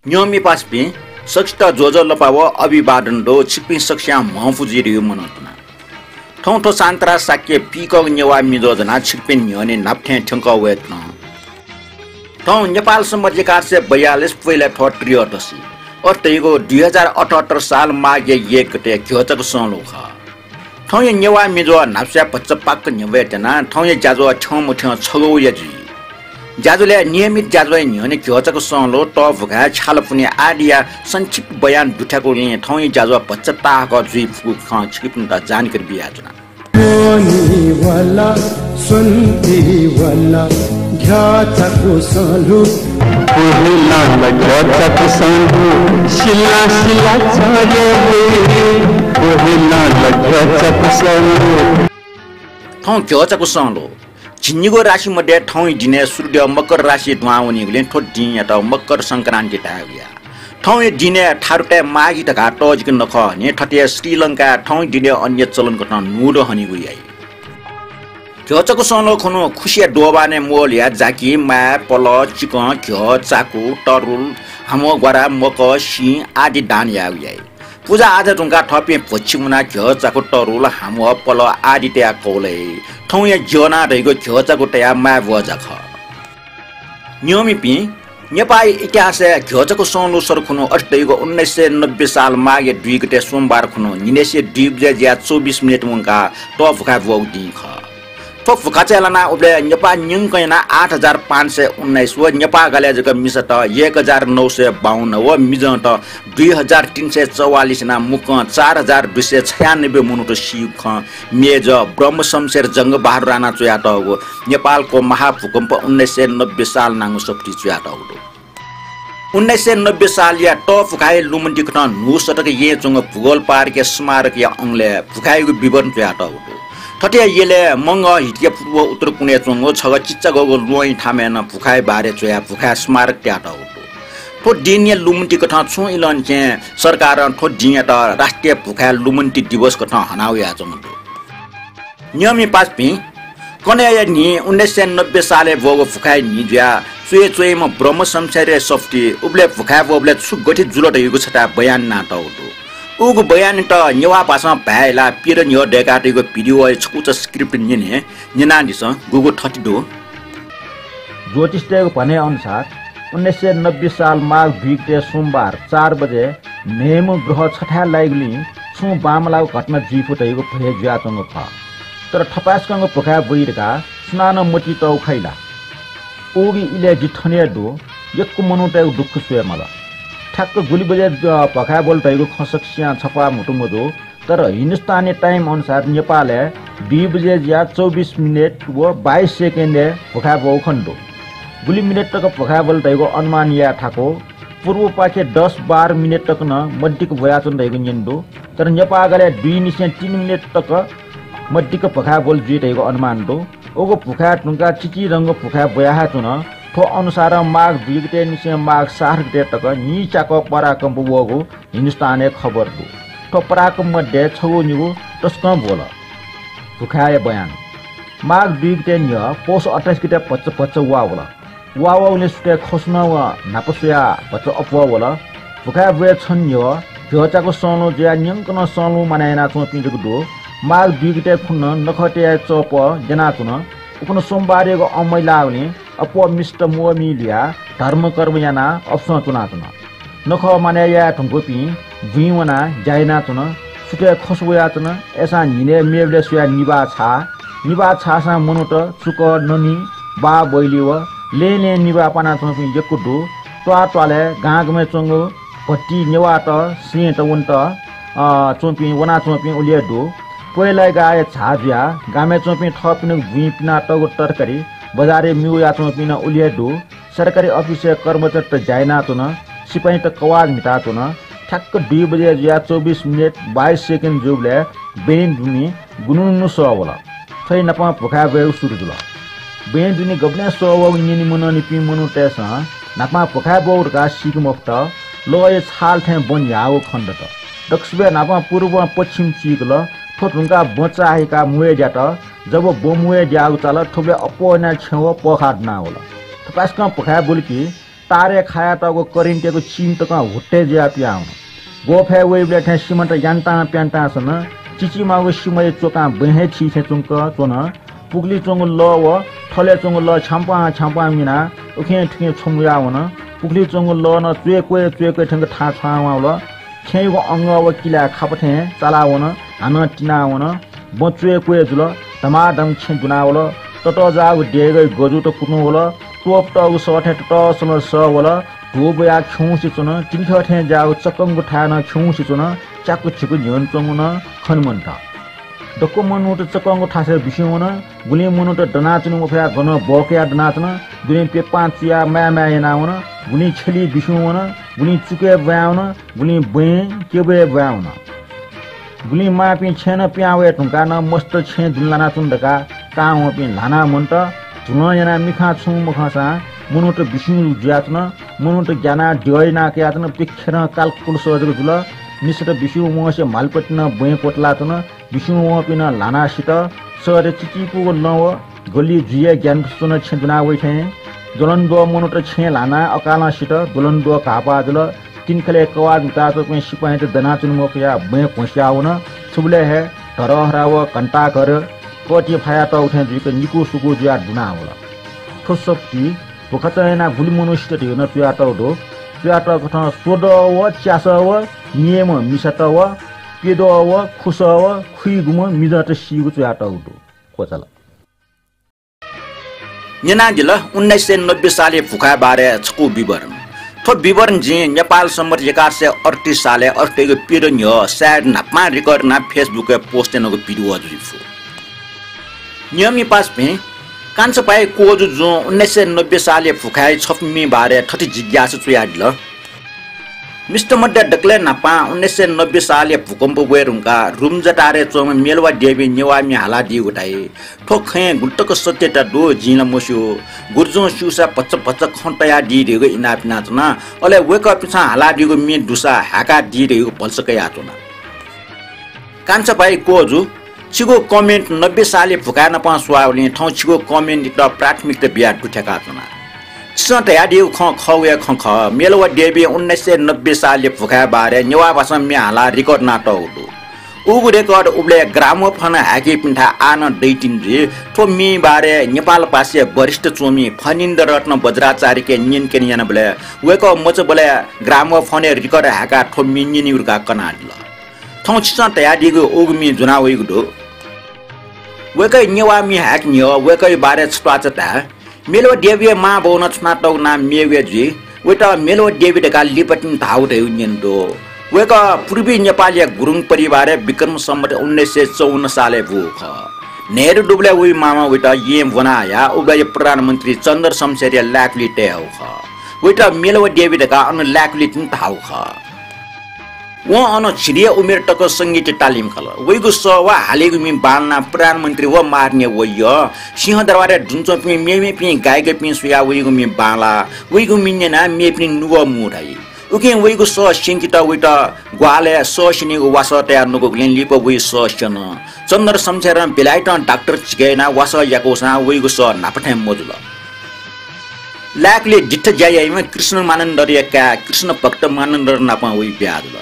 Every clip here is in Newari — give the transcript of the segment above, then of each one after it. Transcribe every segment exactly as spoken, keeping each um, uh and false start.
न्यंमिपासापिं, सकसित ज्वजलपा व अभिवादन दु। छिकपिं सकसियां म्हंफु जुइ धइगु मनंतुना। थौं थ्व सान्तरा शाक्य पीकःगु नेवाः मिजं ज्वनाः छिकपिनि न्ह्यःने न्हापा थें थ्यंकः वयेधुन। थौं नेपाल सम्बत एघार सय बयालिस, पोहेला थ्व त्रयोदशी, अथे धइगु दुई हजार अठहत्तर साल माघया एक गते घ्यःचाकु संलु खः। थौंया नेवाः मिजं न्हापा स्वयाः भचा पाक्क न्ह्यब्वये त्यना। थौंया ज्याझ्वः थ्यंमथ्यं छगूया जुइ। ज्याझ्वलय् नियमित ज्याझ्वःया न्ह्यःने घ्यःचाकु संलु, तःभुखाय्, छ्यालपुन्हि आदिया संक्षिप्त बयान दुथ्याकूगुलिं थौंया ज्याझ्वः भचा ताहाकः जुइ फुगु खँ छिकपिन्त जानकारी बियाच्वना। मोनी वाला, सुन्ती वाला, घ्यःचाकु संलु। पोहेला ला घ्यःचाकु संलु, सिला सिला चले रे। पोहेला ला घ्यःचाकु संलु। थौं घ्यःचाकु संलु। झिंनिगू राशि मध्ये थौंया दिनय् सूर्य मकर राशिइ दुहां वनीगुलिं थ्व दिंयात मकर संक्रान्ति धायेगु या। थौंया दिनय् थारुतय् माघी धकाः तःजिक नखः हनी। थथे श्रीलंकाय् थौंया दिनय् अन्य चलन कथं न्हूदँ हनीगु याइ। घ्यःचाकु संलु खुन्हु खुसिया दोबानय् म्वःल्हुयाः जाकि, माय्, पलः, चिकं, घ्यः, चाकु, तरुल, हाम्वः, ग्वारा, मकः, सिं आदि दान यायेगु याइ। पुजा आजा धुंकाः थःपिं भ्वछि मुनाः घ्यःचाकु, तरुल, हाम्वः, पलः आदि तयाः कौलाइ। थौंया ज्यःनाः धइगु घ्यःचाकु तयाः माय् ब्वःजा खः। न्यंमिपिं, नेपाःया इतिहासय् घ्यःचाकु संलु सर खुन्हु अथे धइगु उन्नाइस सय नब्बे साल माघया दुई गते सोमबार खुन्हु न्हिनय्सिया दुई बजे जुयाः चौबिस मिनेट वंकाः तःभुखाय् ब्वःगु दिं खः। थ्व भुखाचाय् लानाः उबलय् नेपाः न्यंकं यानाः आठ हजार पाँच सय उन्नाइस व नेपाः गालय् जक मिसात एक हजार नौ सय बाउन्न व मिजंत दुई हजार तीन सय चौवालिस यानाः मुक्कं चार हजार दुई सय छयानब्बे मनूत सीगु खँ मेजर ब्रह्मशमशेर जंगबहादुर राणां च्वयातःगु नेपालको महाभूकम्प उन्नाइस सय नब्बे साल नांगु सफुतिइ च्वयातःगु दु। उन्नाइस सय नब्बे सालया तःभुखाय् लुमन्ति कथं न्हू सतक येँय् च्वंगु भूगोल पार्कया स्मारकया अंगलय् भुखाय्‌यागु विवरण च्वयातःगु दु। थथे यलय् मंगः हितया पूर्व उत्तर कुनय् च्वंगु छगः चिचागःगु ल्वहंया थामय् नं भुखाय् बारे च्वयाः भुखाय् स्मारक तयातःगु दु। थ्व दिनया लुमन्ति कथं छुं इलंनिसें सरकारं थ्व दिंयात राष्ट्रिय भुखाय् लुमन्ति दिवस कथं हना वयाच्वंगु दु। न्यंमिपासापिं, कन्हय्‌या न्हि उन्नाइस सय नब्बे सालय् ब्वःगु भुखाय् न्हि जुयाः च्वय् च्वय्म्ह ब्रह्मशमशेरया सफुतिइ उबलय् भुखाय् ब्वःबलय् छु गथे जुल धइगु छथाय् बयान यानातःगु दु। उगु बयानयात नेवाः भाषां भाय् यालाः पिर न्ह्यः दय्‌कातःगु भिडियोया छकूचा script न्यने, न्यनादिसँ, गुगु थथे दु। ज्योतिषतय्‌गु भनाइ अनुसार उन्नाइस सय नब्बे साल माघ दुई गते सोमबार चार बजे न्हय्‌म्ह ग्रह छथाय् लाइगुलिं छुं बांमलाःगु घटना जुइफु धइगु भय जुयाच्वंगु खः। तर थपाय्‌सकंगु भुखाय् ब्वइ धकाः सुनानं मतिइ तःगु खइ ला? उगु इलय् जि थन हे दु, यक्व मनूतय्‌गु दुःख स्वये माल। ठ्याक्क गुलि बजे, अ, भुखाय् ब्वल धइगु खँ सकसियां छप्वाः म्हुतु मजू, तर हिन्दुस्तानी टाइम अनुसार नेपालय् दुई बजे जुयाः चौबिस मिनेट व बाइस सेकेन्डय् भुखाय् ब्वःगु खनेदु। गुलि मिनेट तक भुखाय् ब्वल धइगु अनुमान याये थाकु। पूर्वपाखे दस बाह्र मिनेट तक नं मदिक्क ब्वयाच्वन धइगु न्यने दु। तर नेपाः गालय् दुइनिसें तीन मिनेट तक मदिक्क भुखाय् ब्वल जुइ धइगु अनुमान दु। उगु भुखाय् धुंकाः चिचिधंगु भुखाय् ब्वया हे च्वन। थ्व अनुसारं माघ दुई गतेनिसें माघ सात गते तक नीच्याकः पराकम्प वःगु हिन्दुस्तानय् खबर दु। थ्व पराकम्प मध्ये छगू निगू तसकं ब्वल। भुखाय्‌या बयान। माघ दुई गते न्ह्यः पौष अट्ठाइस गते भचा भचा वा वल। वा वःगुलिं सुथय् खसुनं व न्हापा स्वयाः भचा अप्वः वल। भुखाय् ब्वये छन्हु न्ह्यः घ्यःचाकु संलु जुयाः न्यंकनं संलु मानय् यानाच्वंपिं जक दु। माघ दुई गते खुन्हु नखःतय् चःपः द्यनाच्वन। उखुन्हु सोमबारयागु अँ मय्‌लाःगुलिं अप्वः मिस्त मुवःमि ल्हुयाः धर्मकर्म यानाः अपसं च्वनाच्वन। नखः मानय् याये धुंकूपिं बुँइ वनाः ज्या यानाच्वन। सुथय् खसु वयाच्वन। अय्‌सां न्हिनय् मेबलय् स्वयाः निभाः छाः। निभाः छाःसां मनूत चुकः, ननी, बाः ब्वइलि व लँय् लँय् निभाः पानाच्वंपिं यक्व दु। त्वाः त्वालय् गां गमय् च्वंगु भट्टी नेवाःत, सेंत वनेत, अ, च्वंपिं, वनाच्वंपिं उलि हे दु। पोहेलाया गाःया झा जुयाः गामय् च्वंपिं थःपिनिगु बुँइ पिनातःगु तरकारी बजारय् म्यू याच्वंपिं नं उलि हे दु। सरकारी अफिसय् कर्मचारीत ज्या यानाच्वन, सिपाइँत कवाः म्हिताच्वन। ठ्याक्क दुई बजे जुयाः चौबिस मिनेट बाइस सेकेन्ड जूबलय् बँय् दुने गुनुगुनु सः वल। थ्वया नापं भुखाय् ब्वयेगु सुरु जुल। बँय् दुने गबलें सः वःगु न्यने मनंनिपिं मनूतय्‌सं न्हापां भुखाय् ब्वःगु धकाः सीके मफुत। लःया छाल थें बँ न्ह्याःगु खनेदत। दक्वसिबय् न्हापां पूर्वं पच्छिम चुइकल। थ्व धुंकाः बँ चाःहिकाः मुवय् द्यात। जब बँ मुवय् द्याःगु चाल, थुबलय् अप्वः वनाः छेँवः पःखाः दनावल। थपाय्‌सकं भुखाय् ब्वल कि तारय् खायातःगु करेन्टयागु चिम तकं हुत्तय् जुयाः पिहां वन। ग्वःफय् वइबलय् थें सिमात यान्तां प्यान्तां सन। चिचिमाःगु सिमाया च्वकां बँय् हे थी थें च्वंक च्वन। पुखुलिइ च्वंगु लः व थलय् च्वंगु लः छ्याम्पां छ्याम्पां मिनाः उखें थुखें छ्वमुयाः वन। पुखुलिइ च्वंगु लः नं च्वय् क्वय् च्वय् क्वय् थ्यंक थाहां छ्वहां वं वल। खेँयागु अंगः व किलाय् खापा थें चालाः वन, हानं तिनाः वन। बँ च्वय् क्वय् जुल, धमाधम छेँ दुनावल। ततःजाःगु देगःया गजुत कुतुं वल। त्वपुतःगु सः थें ततःसलं सः वल। धू ब्वयाः खिउँसे च्वन। तिनिख्यः थें ज्याःगु चक्कंगु थाय् नं खिउँसे च्वन। च्याकु झिकु न्ह्यःने च्वंगु नं खने मन्त। दक्व मनूत चक्कंगु थासय् बिस्युं वन। गुलिं मनूत दनाच्वने मफयाः गनं बःकयाः दनाच्वन। गुलिं प्यपां चुयाः माय् माय् यानाः वन। गुलिं छ्यलिइ बिस्युं वन। गुलिं चुकय् ब्वाँय् वन। गुलिं बँय् क्यबय् ब्वाँय् वन। गुलिं मांपिं छेँय् नं पिहां वये धुंकाः नं मस्त छेँ दुने लानाच्वन धकाः कां वंपिं ल्हानाः मन्त। धुलं यानाः मिखां छुं मखंसां मनूत बिस्युं जुयाच्वन। मनूत ग्यानाः द्यः याना कयाच्वन। प्यखेरं कालकुकुल सः जक जुल। मिसात बिस्युं वंसे म्हालपति नं बँय् क्वतलाच्वन। बिस्युं वंपिं नं ल्हानाः सित। सःतय् चिचीकूगु लँ व गल्लिइ जुइया ग्यानाच्वन छेँ दुना वइ थें। द्वलंद्वः मनूत छेँय् ल्हानाः अकालं सित। द्वलंद्वः घाःपाः जुल। तिनिखलय् कवाः म्हुताच्वंपिं सिपाइँत दनाच्वने मफयाः बँय् घ्वस्याः वन। थुबलय् हे धरहरा व घण्टाघर कःतिइ फायातःगु थें जुइक निकू सुकू जुयाः दुना वल। थ्व सफुतिइ भुखाचं यानाः गुलि मनू सित धइगु नं च्वयातःगु दु। च्वयातःकथं स्वदँ व च्यासः व निम्ह मिसात व प्यदँ व खुसः व खुइगुम्ह मिजंत सीगु च्वयातःगु दु। क्वचाल। न्यनादिल उन्नाइस सय नब्बे सालया भुखाया बारे छकू विवरण। थ्व विवरण जिं नेपाल सम्बत एघार सय अडतिस सालय् अष्टैगु प्यदँ न्ह्यः सायद न्हापां record यानाः Facebook-य् post यानागु video जुइ फु। नियमि पासापिं, कान्छापाय् क्वजु जुं उन्नाइस सय नब्बे सालया भुखाया छपु मिं बारे थथे जिज्ञासा च्वयादिल। मिस्त मध्ये दकलय् न्हापां उन्नाइस सय नब्बे सालया भूकम्प वये धुंकाः रुम्जाटारय् च्वंम्ह मेलवा देवीं नेवाः म्ये हालादीगु धाइ। थ्व खँय् गुलितक सत्यता दु, जिं ला मस्यू। गुरुजुं स्यूसा भचा भचा खँ तयादी धइगु इनाप यानाच्वना। अले वय्कःपिन्सं हालादीगु म्ये दुसा हाय्कादी धइगु भलसा कयाच्वना। कान्छापाय् क्वजु, छिगु comment नब्बे सालया भुखाय् नाप स्वाःवलिं थौं छिगु comment-यात प्राथमिकता बियाः दुथ्याकाच्वना। छिसं धयादीगु खँ खः व हे खँ खः। मेलवा देवीं उन्नाइस सय नब्बे सालया भुखाया बारे नेवाः भाषां म्ये हालाः record यानातःगु दु। उगु record उबलय् gramophone हाय्कीपिन्थाय् आः नं दइतिनि जुइ। थ्व म्ये बारे नेपाल भाषाय् वरिष्ठ च्वमि फणीन्द्र रत्न बज्राचार्यके न्यनेकने यानाबलय् वय्कः मचाबलय् gramophone-य् record हाय्काः थ्व म्ये न्यनीगु धकाः कनादिल। थौं छिसं धयादीगु उगु म्ये ज्वना वइगु दु। वय्कःया नेवाः म्ये हाय्के न्ह्यः वय्कःया बारे छत्वाःचा धाये। मेलवा देवीया मांबौनं छुनातःगु नां मेगु हे जुइ। वयात मेलवा देवी धकाः लिपातिनि धाःगु धइगु न्यने दु। वय्कः पूर्वी नेपालया गुरुङ परिवारय् विक्रम सम्वत उन्नाइस सय चौवन्न सालय् बूगु खः। न्हय्दँ दुबलय् वया मांम्हं वयात येँ ब्वना हयाः उबलय्या प्रधानमन्त्री चन्द्र शमशेरया लाय्कुलिइ तयागु खः। वयात मेलवा देवी धकाः अन लाय्कुलितिनि धाःगु खः। वं अन झिंनिदँया उमेर तक संगीतया तालिम कल। वइगु सः व हालीगु म्ये बांलानाः प्रधानमन्त्री व महारानीया वय्कः सिंहदरबारय् दुने च्वंपिं मेमेपिं गायकपिं स्वयाः वइगु म्ये बांलाः। वइगु म्ये न्यनाः मेपिनि नुगः मू धाइ। उकिं वइगु सः स्यंकेत वयात ग्वालय् सः स्यनीगु वासः तयाः नकूगुलिं लिपा वइ सः स्यन। चन्द्र शमशेरं बेलायतं डाक्टर झिके यानाः वासः याकूसां वइगु सः न्हापा थें मजुल। लाय्कुलिइ दिट्ठ ज्या याइम्ह कृष्ण मानन्धरया काय् कृष्ण भक्त मानन्धर नाप वइ ब्याहा जुल।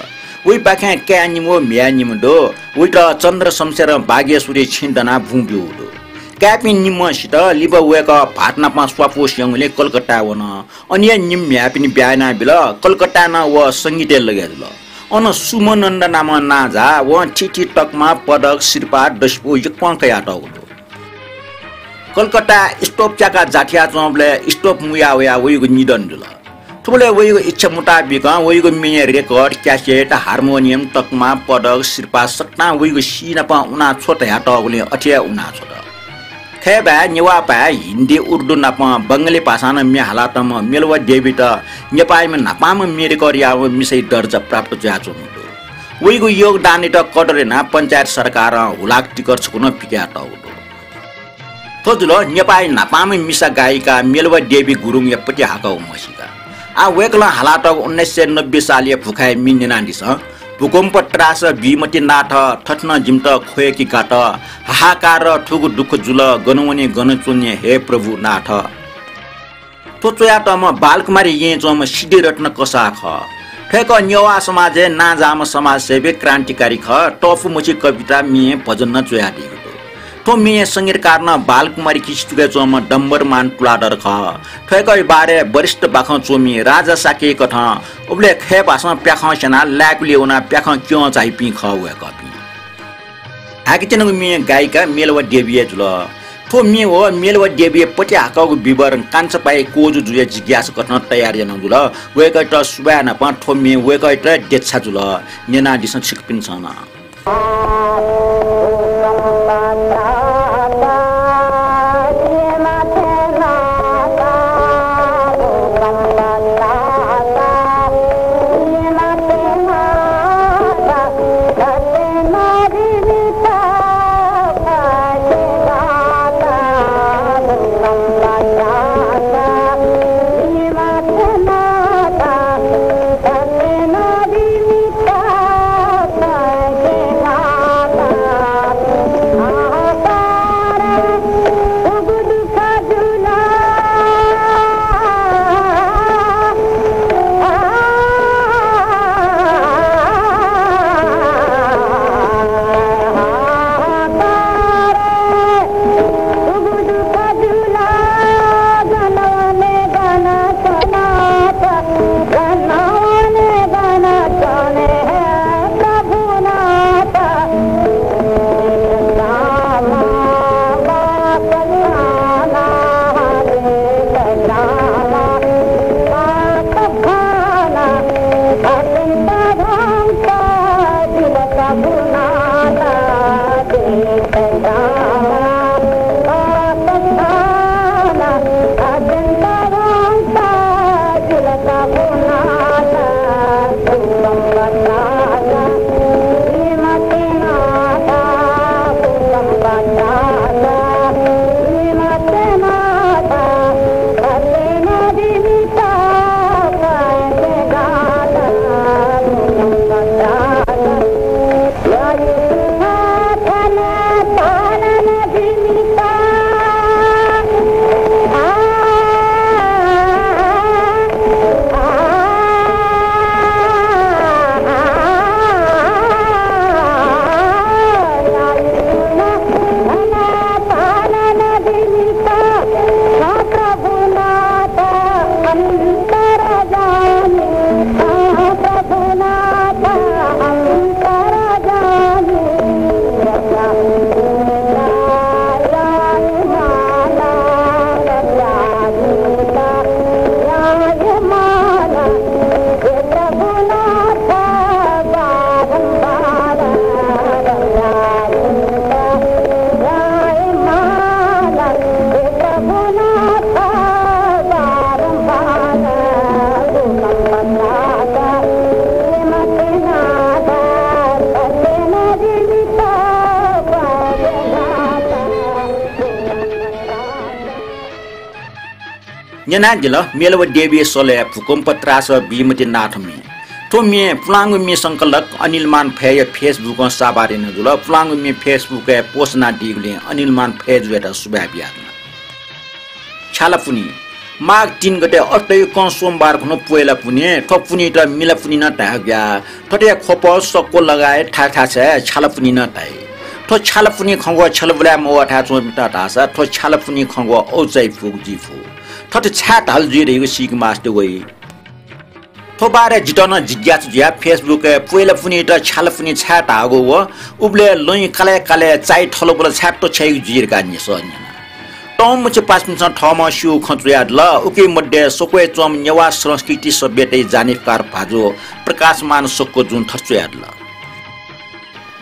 वइपाखें काय् निम्ह व म्ह्याय् निम्ह दु। वयात चन्द्र शमशेरं बागेश्वरय् छेँ दनाः बुँ ब्यूगु दु। काय्पिं निम्हं सित, लिपा वय्कः भाःत नाप स्वापू स्यंगुलिं कलकत्ताय् वन। अन हे निम्ह म्ह्याय्पिनि ब्याहा यानाबिल। कलकत्ताय् नं व संगीतय् लगे जुल। अन सुमनन्द नामं नां जाः। वं थीथी तकमा, पदक, सिरपाः, दसिपु यक्वं कयातःगु दु। कलकत्ताय् stop च्याकाः जाथेयाच्वंबलय् stop मुया वयाः वइगु निधन जुल। थुबलय् वइगु इच्छा मुताबिकं वइगु म्येया record, cassette, हार्मोनियम, तकमा, पदक, सिरपाः सकतां वइगु सी नाप उनाछ्व धयातःगुलिं अथे हे उनाछ्वत। खय्बाय्, नेवाः भाय् हिन्दी, उर्दू नाप बंगाली भाषां नं म्ये हालातःम्ह मेलवा देवीत नेपाःयाम्ह न्हापांम्ह म्ये record याःम्ह मिसाया दर्जा प्राप्त जुयाच्वंगु दु। वइगु योगदानयात कदर यानाः पञ्चायत सरकारं हुलाक टिकर छकू नं पिकयातःगु दु। थ्व जुल नेपाःया न्हापांम्ह मिसा गायिका मेलवा देवी गुरुङया पति हाकःगु म्हसीका। आः वय्कलं हालातःगु उन्नाइस सय नब्बे सालया भुखाया म्ये न्यनादिसँ। भूकम्प त्रास बीमति नाथ, थथे नं जिमित ख्वय्के गात। हाहाकार थुगु दुःख जुल, गन वने गन च्वने हे प्रभु नाथ। थ्व च्वयातःम्ह बालकुमारी येँ च्वंम्ह सिद्धिरत्न कसाः खः। थ्वय्‌क नेवाः समाजय् नांजाःम्ह समाजसेवी क्रान्तिकारी खः। तःपु मछि कविता, म्ये, भजन नं च्वयादीगु दु। थ्व म्ये संगीतकार नं बालकुमारी किसितुकय् च्वंम्ह डम्बरमान तुलाधर खः। थ्वय्‌क बारे वरिष्ठ बाखं च्वमि राजा शाक्यकथं उबलय् खय्‌भासं प्याखं स्यनाः लाय्‌कुलिइ वनाः प्याखं क्यं झाइपिं खः वय्‌कःपिं। हाकि च्वनागु म्ये गायिका मेलवा देवी हे जुल। थ्व म्ये व मेलवा देवीया पति हाकःगु विवरण कान्छापाय् कोजु जुया जिज्ञासुकथं तयार यानागु जुल। वय्‌कःयात सुभाय् नापं थ्व म्ये वय्‌कःयात देछानाच्वना। न्यनादिसँ छिकपिन्सं नं। न्यनादिल मेलवा देवीया सलय् भूकम्प त्रास बीमति नाथम्हे। थ्व म्ये पुलांगु म्ये संकलक अनिल मान फय्‌या Facebook-ं साभार यानाजुल। पुलांगु म्ये Facebook-य् post यानादीगुलिं अनिल मान फय्‌जुयात सुभाय् बियाच्वना। छ्याला पुन्हि। माघ तीन गते अष्टमी कं सोमबार खुन्हु पोहेला पुन्हि, थ्व पुन्हियात मिला पुन्हि नं धायेगु या। थथे ख्वप, सक्व लगायत थाय् थाय् छ्याला पुन्हि नं धाइ। थ्व छ्याला पुन्हि खंग्वः छ्यलाबुलाय् मवःथाय् च्वंपिन्त धाःसा थ्व छ्याला पुन्हि खंग्वः औचाइ फुगु जुइ फु। थथे छाय् धाल जुइ धइगु सीके मास्ति वइ। थ्व बारे जितः नं जिज्ञासा जुयाः Facebook-य् पोहेला पुन्हियात छ्याला पुन्हि छाय् धाःगु व उबलय् लँय् कालय् कालय् चाइ थलबल छाय् त्वछ्याइगु जुइ धकाः न्ह्यसः न्यना। तःमुँच्छि पासापिन्सं थःम्हं स्यूगु खँ च्वयादिल। उकी मध्ये सक्वय् च्वंम्ह नेवाः संस्कृति सभ्यताया जानिपकार भाजु प्रकाशमान सक्वजुं थथे च्वयादिल।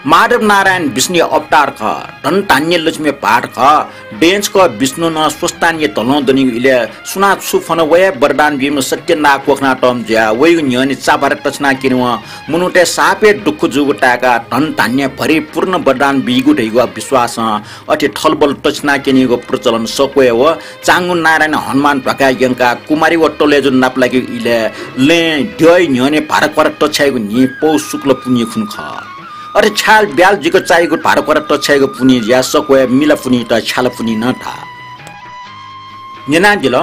माधव नारायण विष्णुया अवतार खः, धन धान्य लक्ष्मीया भाःत खः। दँय्‌छकः विष्णुं नं स्वस्तानया धलं दनीगु इलय् सुनां छु फ्वन व हे वरदान बीम्ह सत्यनाग क्वखनातःम्ह जुयाः वइगु न्ह्यःने चाभारा तछ्यानाः क्यनेवं मनूतय् सापय् दुःख जूगु ताय्‌काः धन धान्य भरिपूर्ण वरदान बीगु धइगु विश्वासं अथे थलबल तछ्यानाः क्यनीगु प्रचलन सक्वय् व चांगु नारायण हनुमान ध्वाखाय् यंकाः कुमारी व तलेजु नापलागेगु इलय् लँय् द्यःया न्ह्यःने भाराक्वारा तछ्याइगु न्हि पौष शुक्ल पुन्हि खुन्हु खः। अथे छ्याल ब्याल जुइक चाइगु भाराक्वारा तछ्याइगु पुन्हि जुयाः सक्वय् मिला पुन्हियात छ्याला पुन्हि नं धाः। न्यनादिल,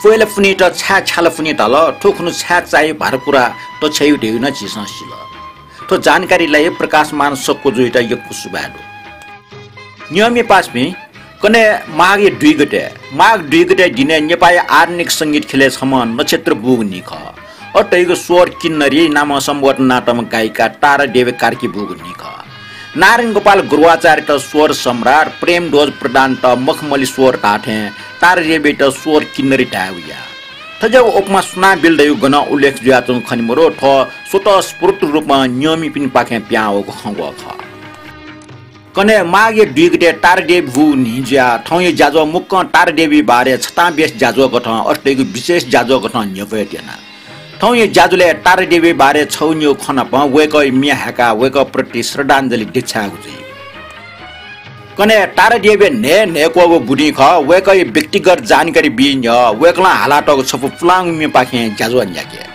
कोइला पुन्हित छाय् छ्याला पुन्हि धाल, थ्व खुन्हु छाय् चाःगु भार कुरा तछ्याइगु धइगु नं झीसं सिल। थ्व जानकारी लाइ प्रकाशमान सक्वजुयात यक्व सुभाय् दु। न्यंमि पासापिं, कन्हय् माघया दुई गते, माघ दुई गते दिनय् नेपाःया आधुनिक संगीत ख्यलय् छम्ह नक्षत्र बूगु न्हि खः। अथे धइगु स्वर किन्नरी नामं सम्बोधन यानातःम्ह गायिका तारादेवी कार्की बूगु न्हि खः। नारायण गोपाल गुरुवाचार्यत स्वर सम्राट, प्रेमध्वज प्रधानत मखमली स्वर धाःथें तारादेवीत स्वर किन्नरी धायेगु याः। थज्याःगु उपमा सुनां बिल धइगु गनं उल्लेख जुयाच्वंगु खने मदु, थ्व स्वतःस्फूर्त रूपं न्यंमिपिनिपाखें पिहां वःगु खँग्वः खः। कन्हय् माघया दुई गते तारादेवी बूगु न्हि जुयाः थौंया ज्याझ्वः मुक्कं तारादेवीया बारे छतां बेस ज्याझ्वः कथं अथे धइगु विशेष ज्याझ्वः कथं न्ह्यब्वयेत याना। थौंया ज्याझ्वलय् तारादेवीया बारे छगू निगू खँ नाप वय्कःया म्ये हाय्काः वय्कःप्रति श्रद्धाञ्जलि देछायेगु जुइ। कन्हय् तारादेवीया न्हय् न्हय्क्वःगु बुदिं खः, वय्कःया व्यक्तिगत जानकारी बी न्ह्यः वय्कलं हालातःगु छपु पुलांगु म्येपाखें ज्याझ्वः न्ह्याके।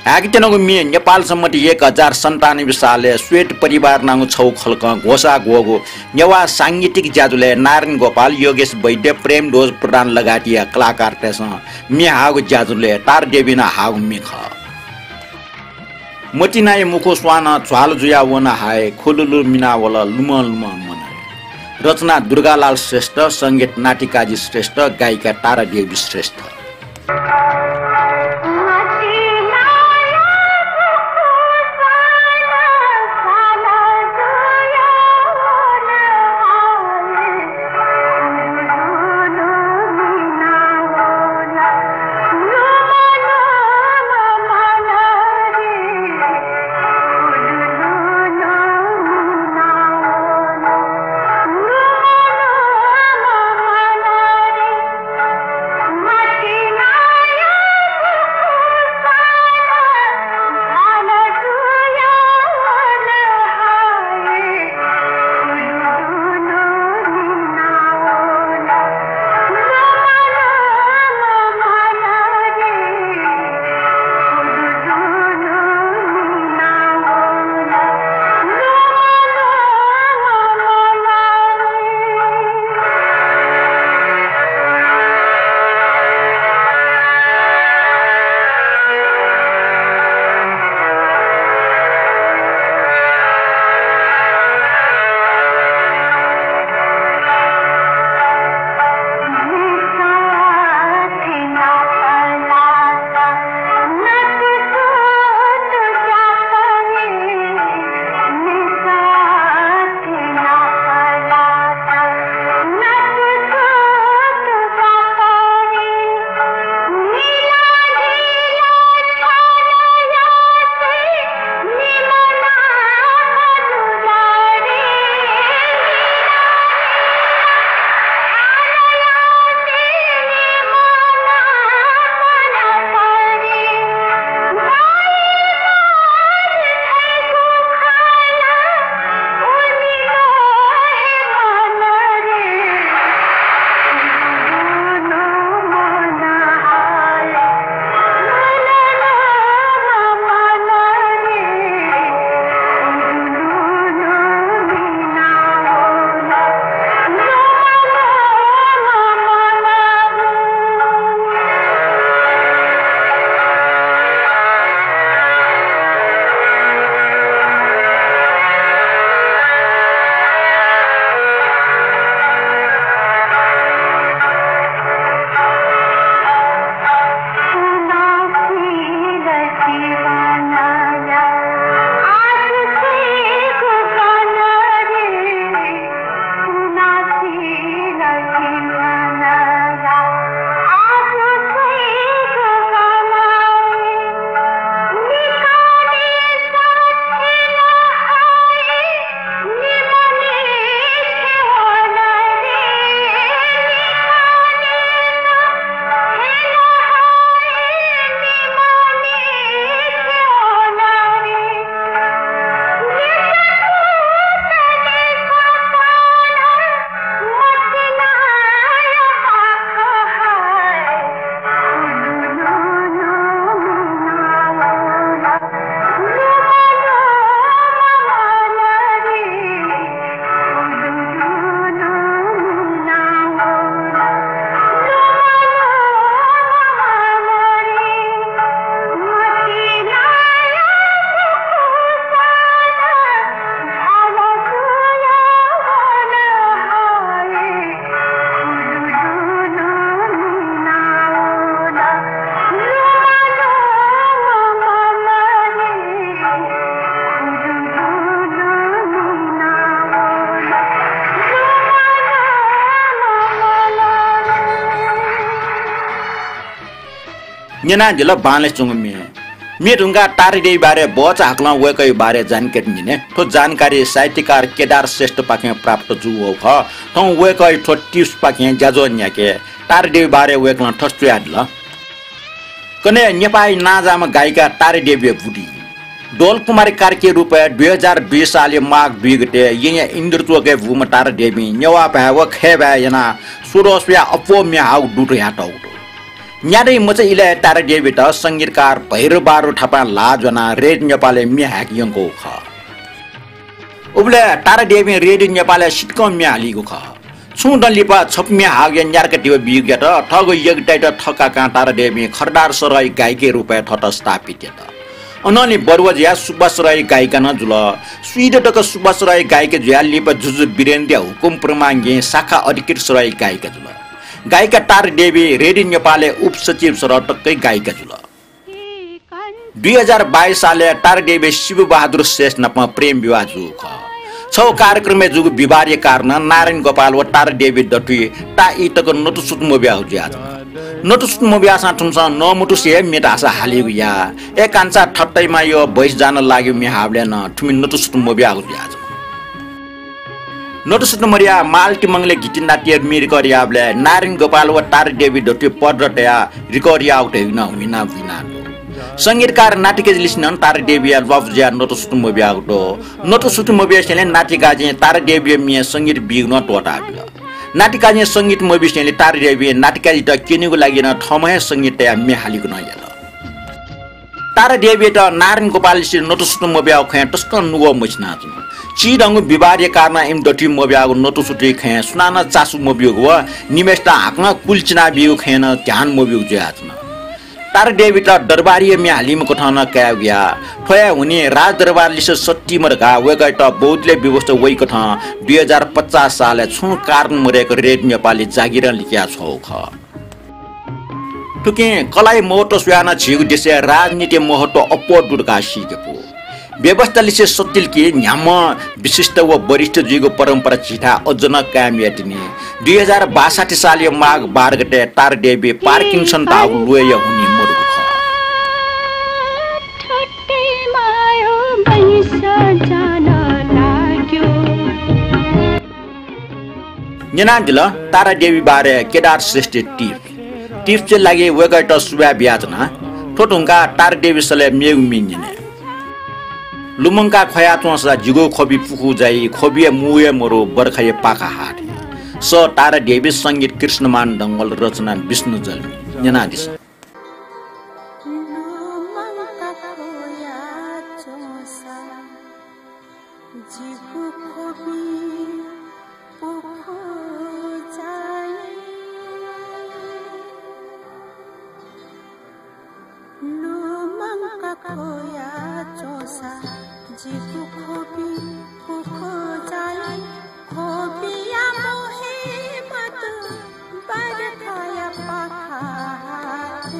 हाय्केत्यनागु म्ये नेपाल सम्बत एक हजार सन्तानब्बे सालय् श्वेत परिवार नांगु छगू खलकं ग्वसाः ग्वःगु नेवाः सांगीतिक ज्याझ्वलय् नारायण गोपाल, योगेश वैद्य, प्रेमध्वज प्रधान लगायतया कलाकारतय्सं म्ये हाःगु ज्याझ्वलय् तारादेवीं नं हाःगु म्ये खः। मतिनाया मुखु स्वानं झ्वाल जुयाः वन हाय, खुलुलु मिनावल लुमं लुमं मन रे। रचना दुर्गालाल श्रेष्ठ, संगीत नातिकाजी श्रेष्ठ, गायिका तारादेवी श्रेष्ठ। न्यनादिल बांलासे च्वंगु म्ये। म्ये धुंकाः तारादेवी बारे भचा हाकलं वय्कःया बारे जानकारी न्यने। थ्व जानकारी साहित्यकार केदार श्रेष्ठपाखें प्राप्त जूगु खः। थौं वय्कःया थ्व tips पाखें ज्याझ्वः न्याके। तारादेवी बारे वय्कलं थथे च्वयादिल। कन्हय् नेपाःया नांजाःम्ह गायिका तारादेवीया बुदिं। डोलकुमारी कार्कीया रूपय् दुई हजार दुई सालया माघ दुई गते येँया इन्द्रचोकय् बूम्ह तारादेवीं नेवाः भाय् व खय् भाय् यानाः स्वदँ स्वयाः अप्वः म्ये हाःगु दुत धयातःगु दु। न्यादँ मचा इलय् तारादेवीत संगीतकार भैरबहादुर थापां ल्हाः ज्वनाः रेडियो नेपालय् म्ये हायेके यंकूगु खः। उबलय् तारादेवीं रेडियो नेपालय् सितिकं म्ये हालीगु खः। छुं दँ लिपा छपु म्ये हाःगुया न्यादँक धिबा बीगुयात थःगु योग्यतायात थकाकां तारादेवीं खड्डहार सरहया गायिकाया रूपय् थःत स्थापित यात। अनंलि बरुवाजुया सुब्बा सरहया गायिका नं जुल। स्वीदँ तक सुब्बा सरहया गायिका जुयाः लिपा जुजु वीरेन्द्रया हुकुम प्रमाणं शाखा अधिकृत सरहया गायिका जुल। गायिका तारादेवी रेडियो नेपालय् उपसचिव सरह तकया गायिका जुल। दुई हजार बाइस सालय् तारादेवी शिवबहादुर श्रेष्ठ नाप प्रेम विवाह जूगु खः। छगू कार्यक्रमय् जूगु विवादया कारणं नारायण गोपाल व तारादेवी दथुइ ताःई तक नतुसुतु मबियागु जुयाच्वन। नतुसुतु मबियाःसां थुमिसं नमतुसे हे म्ये धाःसा हालीगु याः। अय् कान्चा थःत तयेमाःगु बहिष्कार यायेगु म्ये हाःबलय् नं थुमि नतुसुतु मबियागु जुयाच्वन। नतुसुतु मबियाः मालती मंगलया गीति नाट्य म्ये record याःबलय् नारायण गोपाल व तारादेवी दथुइ पर्दा तयाः record याःगु धइगु नं हुइना बुइना दु। संगीतकार नातिकाजी लिसे नं तारादेवीया ल्वापु जुयाः नतुसुतु मबियागु दु। नतुसुतु मबियासेंलि नातिकाजीं तारादेवीया म्ये संगीत बीगु नं त्वःताबिल। नातिकाजीं संगीत मबिसेंलि तारादेवीं नातिकाजीत क्यनेगु लागि नं थःम्हं हे संगीत तयाः म्ये हालीगु नं यात। तारादेवीयात नारायण गोपाललिसे नतुसुतु मबियागु खँय् तसकं नुगः मछिनाच्वन। चिधंगु विवादया कारणं इमि दथुइ मबियागु नतुसुतुया खँय् सुनानं चासु मब्यूगु व निम्हय्सित हाकनं कुल्चिना बीगु खँय् नं ध्यान मब्यूगु जुयाच्वन। तारादेवीत दरबारया म्ये हालीम्ह कथं नं कायेगु याः। थ्व हे हुनिं राजदरबारलिसे सत्तीम्ह धकाः वय्कःयात बौद्धलय् ब्यूबलय् वइकथं दुई हजार पचास सालय् छुं कारण मदय्क रेडियो नेपालय् जागिरं लिकयाः छ्वःगु खः। थुकिं कलाया महत्व स्वयाः नं झीगु देशय् राजनीतिया महत्व अप्वः दु धकाः सीके फु। व्यवस्थालिसे सत्तिल कि न्ह्याम्ह विशिष्ट व वरिष्ठ जुइगु परम्परा झीथाय् अझ नं कायम याये तिनि। दुई हजार बासठी सालया माघ बाह्र गते तारादेवी पार्किन्सन धाःगु ल्वय्या हुनिं मदुगु खः। न्यनादिल तारादेवी बारे केदार श्रेष्ठया tips। Tipsया लागि वय्कःयात सुभाय् बियाच्वना। थ्व धुंकाः तारादेवी सलय् मेगु म्ये न्यने। लुमंका ख्वयाच्वंसा जिगु ख्वबि पुखू जाइ, ख्वबिया मू हे मरु बर्खाया पाखा हाः। सः तारादेवी, संगीत कृष्णमान डंगोल, रचना विष्णु जल्मी। न्यनादिसँ। लुमंका ख्वयाच्वंसा जिगु ख्वबि पुखू जाइ। लुमंका ख्वयाच्वंसा जिगु ख्वबि पुखू जाइ। ख्वबिया मू हे मदु बर्खाया पाखा हाः।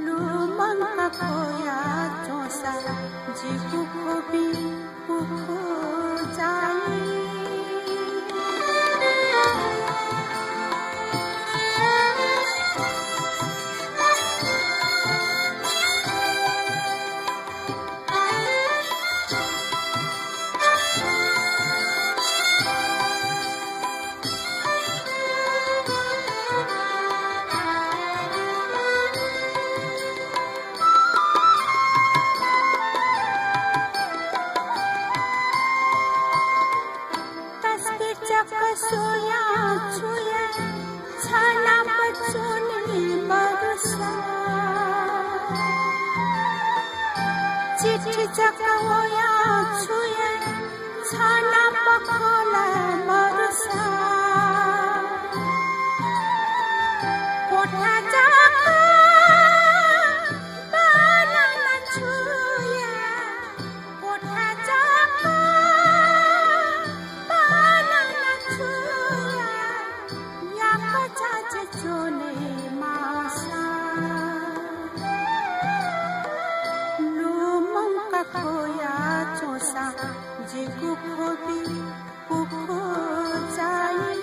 लुमंका ख्वयाच्वंसा जिगु ख्वबि पुखू जाइ। तस्बिर जक स्वयां छु याये, छ नाप च्वने मरुसा। चिठी जक वयां छु याये, छ नाप खोला मरुसा। कोठा जक बानन छु याये, कोठा जक बानन छु याये, याकःचा च्वने माःसा। लुमंका ख्वयाच्वंसा जिगु ख्वबि पुखू जाइ।